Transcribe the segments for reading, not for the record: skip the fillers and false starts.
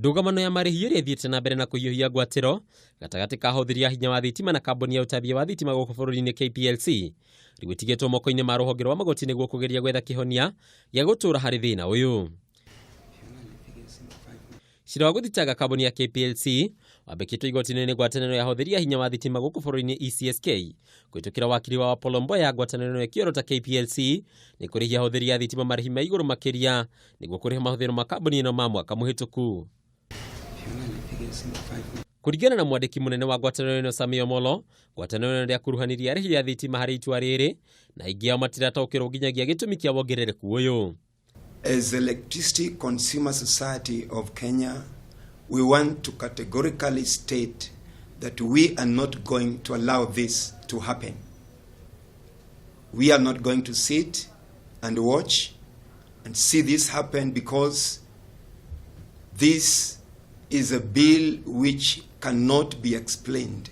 Ndũgamano ya marĩhi ĩrĩa ĩthiĩte na mbere na kũhiũhia ngwatĩro gatagatĩ ka ahũthĩri a hinya wa thitima na kambuni ya ũtambia wa thitima gũkũ bũrũri-inĩ KPLC rĩu ĩtigĩtwo moko-inĩ ma rũhonge rwa magoti nĩguo kũgeria gwetha kĩhonia gĩa gũtũũra harĩ thĩna ũyũ. Cira wa gũthitanga kambuni ya KPLC wambĩkĩtwo igoti-inĩ nĩ ngwatanĩro ya ahũthĩri a hinya wa thitima gũkũ bũrũri-inĩ ECSK kũhĩtũkĩra wakiri wa Apollo Mboya. Ngwatanĩro ĩno ĩkĩorota KPLC nĩ kũrĩhia ahũthĩri a thitima marĩhi ma igũrũ makĩria nĩguo kũrĩha mahũthĩro ma kambuni ĩno ma mwaka mũhĩtũku. Kũringana na mwandĩki mũnene wa ngwatanĩro ĩno Sami Omolo, ngwatanĩro ĩno ndĩakuruhanirie arĩhi a thitima harĩ itua rĩrĩ na aingĩ ao matirataũkĩrwo nginyagia gĩtũmi kĩa wongerereku ũyũ. As Electricity Consumer Society of Kenya, we want to categorically state that we are not going to allow this to happen. We are not going to sit and watch and see this happen because this is a bill which cannot be explained.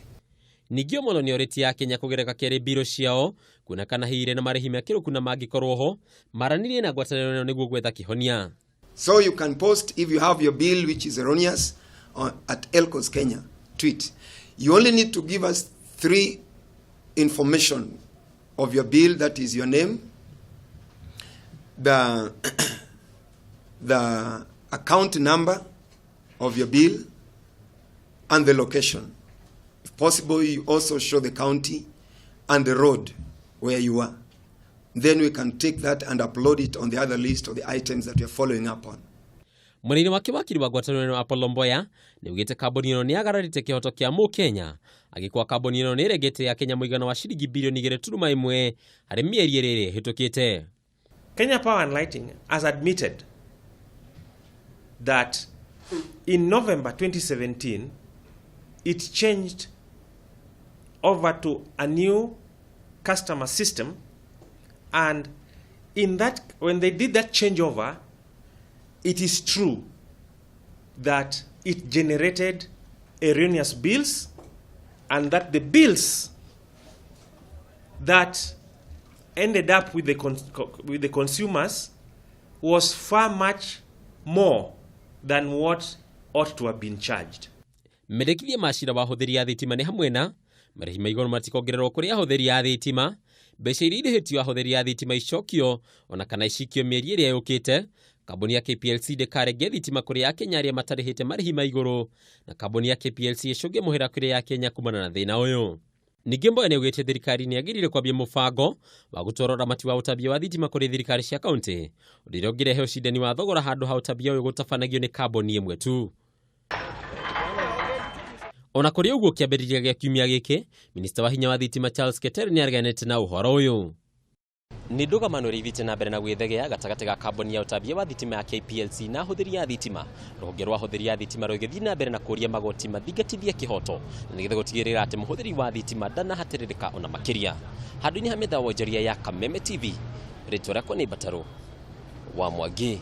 Ningĩ Omolo nĩ orĩtie Akenya kũgereka kerĩ mbirũ ciao kuona kana hihi na marĩhi makĩrũku na mangĩkorwo ho maranĩrie na ngwatanĩro ĩno nĩguo gwetha kĩhonia. So you can post if you have your bill which is erroneous at Elcos Kenya tweet. You only need to give us three information of your bill, that is your name, the account number of your bill, and the location. If possible, you also show the county and the road where you are. Then we can take that and upload it on the other list of the items that we are following up on. Mwena-inĩ wake wakiri wa ngwatanĩro ĩno Apollo Mboya nĩ augĩte kambuni ĩno nĩ yagararĩte kĩhoto kĩa mũkenya agĩkwa kambuni ĩno nĩ ĩrengete ya Kenya mũigana wa ciringi bilioni 2.1 harĩ mĩeri ĩrĩ ĩrĩa ĩhĩtũkĩte. Kenya Power and Lighting has admitted that in November 2017, it changed over to a new customer system, and in that, when they did that changeover, it is true that it generated erroneous bills and that the bills that ended up with the consumers was far much more than what ought to have been charged. Mendekithia ma cira wa ahũthĩri a thitima nĩ hamwe na marĩhi ma igũrũ matikongererwo kũrĩ ahũthĩri a thitima, mbeca iria irĩhĩtio ahũthĩri a thitima icokio ona kana icikio mĩeri ĩrĩa yũkĩte, kambuni ya KPLC ndĩkarenge thitima kũrĩ akenya arĩa matarĩhĩte marĩhi ma igũrũ, na kambuni ya KPLC ĩcũnge mũhera kũrĩ akenya kumana na thĩna ũyũ. Ningĩ Mboya nĩ augĩte thirikari nĩ yagĩrĩire kwambia mũbango wa gũtwara ũramati wa ũtambia wa thitima kũrĩ thirikari cia kaunti, ũndũ ũrĩa ũngĩrehe ũcindani wa thogora handũ ha ũtambia ũyũ gũtabanagio nĩ kambuni ĩmwe tu. Ona kũrĩ ũguo, kĩambĩrĩria gĩa kiumia gĩkĩ minista wa hinya wa thitima Charles Keter nĩ areganĩte na ũhoro ũyũ. Nĩ ndũgamano ĩrĩa ithiĩte na mbere na gwĩthegea gatagatĩ ga kambuni ya ũtambia wa thitima ya KPLC na ahũthĩri a thitima, rũhonge rwa ahũthĩri a thitima rũgĩthiĩ na mbere na kũria magoti mathingatithie kĩhoto na nĩgetha gũtigĩrĩra atĩ mũhũthĩri wa thitima ndanahatĩrĩrĩka ona makĩria. Handũ-inĩ ha metha wa wonjoria ya Kameme TV, rĩtwa rĩakwa nĩ Mbatarũ wa Mwangi.